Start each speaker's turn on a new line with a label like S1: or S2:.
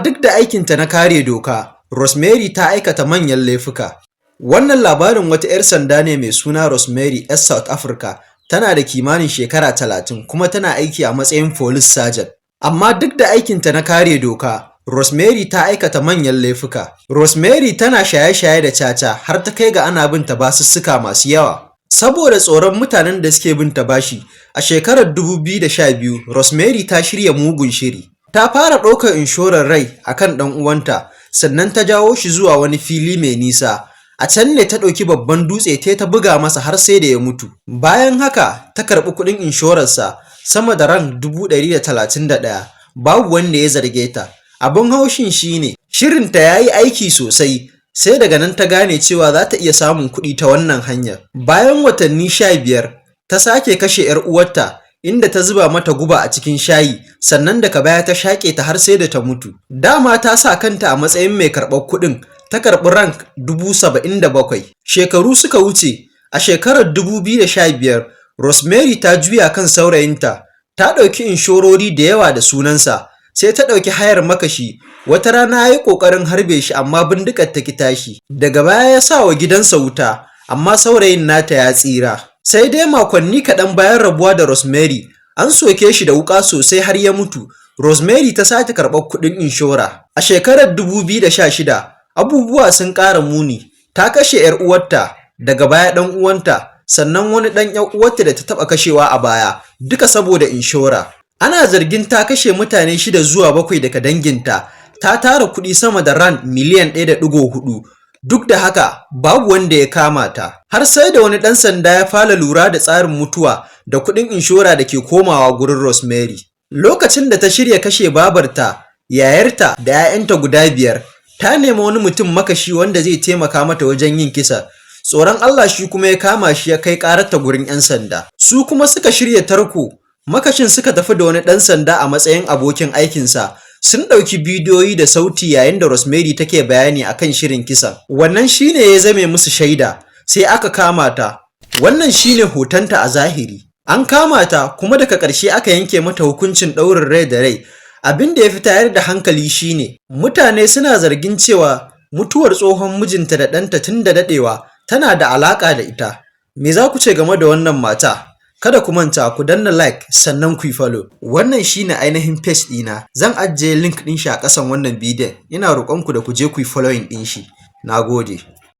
S1: duk da aikinta na kare doka, Rosemary ta aikata manyan laifuka. Wannan labarin wata 'yar sanda ne mai suna Rosemary 'yar South Africa, tana da kimanin shekara 30 kuma tana aiki a matsayin Police Sergeant. Amma duk da aikinta na kare doka, Rosemary ta aikata manyan laifuka. Rosemary tana shaye-shaye da caca har ta kai ga ana binta basussuka masu yawa. Saboda tsoron mutanen da suke binta bashi, a shekarar 2012 Rosemary ta shirya mugun shiri. Ta fara ɗaukar inshorar rai a kan ɗan uwanta, sannan ta jawo shi zuwa wani fili mai nisa. A can ne ta ɗauki babban dutse ta ta buga masa har sai da ya mutu. Bayan haka ta karɓi kuɗin inshorarsa sama da rand 131,000, babu wanda ya zarge ta. Abin haushin shi ne, shirinta ya yi aiki sosai, sai daga nan ta gane cewa za ta iya samun kuɗi ta wannan hanyar. Bayan watanni 15, ta sake kashe 'yar uwarta, inda ta zuba mata guba a cikin shayi, sannan daga baya ta shaƙe ta har sai da ta mutu. Dama ta sa kanta a matsayin mai karɓar kuɗin, ta karɓi rand 77,000. Shekaru suka wuce, a shekarar 2015, Rosemary ta juya kan saurayinta, ta ɗauki inshorori da yawa da sunansa, sai ta ɗauki hayar makashi, wata rana ya yi ƙoƙarin harbe shi amma bindigar ta ƙi tashi. Daga baya ya sa wa gidansa wuta, amma saurayin nata ya tsira. Sai dai makonni kaɗan bayan rabuwa da Rosemary, an soke shi da wuƙa sosai har ya mutu. Rosemary ta sake karɓar kuɗin inshora. A shekarar 2016, abubuwa sun ƙara muni. Ta kashe 'yar uwarta, daga baya ɗan uwanta, sannan wani ɗan 'yar uwarta da ta taɓa kashewa a baya, duka saboda inshora. Ana zargin ta kashe mutane shida zuwa bakwai daga danginta, ta tara kuɗi sama da rand miliyan 1.4. Duk da haka, babu wanda ya kama ta. Har sai da wani ɗan sanda ya fara lura da tsarin mutuwa da kuɗin inshora da ke komawa gurin Rosemary. Lokacin da ta shirya kashe babarta, yayarta da 'ya'yanta guda biyar, ta nemi wani mutum makashi wanda zai taimaka mata wajen yin kisa. Tsoron Allah shi kuma ya kama shi ya kai ƙararta gurin 'yan sanda. Su kuma suka shirya tarko, makashin suka tafi da wani ɗan sanda a matsayin abokin aikinsa. Sun ɗauki bidiyoyi da sauti yayin da Rosemary take bayani akan shirin kisan. Wannan shine ya zame musu shaida, sai aka kama ta. Wannan shine hotonta a zahiri. An kama ta kuma daga ƙarshe aka yanke mata hukuncin ɗaurin rai da rai. Abin da ya fi tayar da hankali shine mutane suna zargin cewa mutuwar tsohon mijinta da ɗanta tun da daɗewa tana da alaƙa da ita. Me za ku ce game da wannan mata? Kada ku manta ku danna like sannan ku yi follow. Wannan shine ainihin page ɗina. Zan ajiye link ɗin shi a ƙasan wannan bidiyon. Ina roƙon ku da ku je ku yi following ɗin shi. Na gode.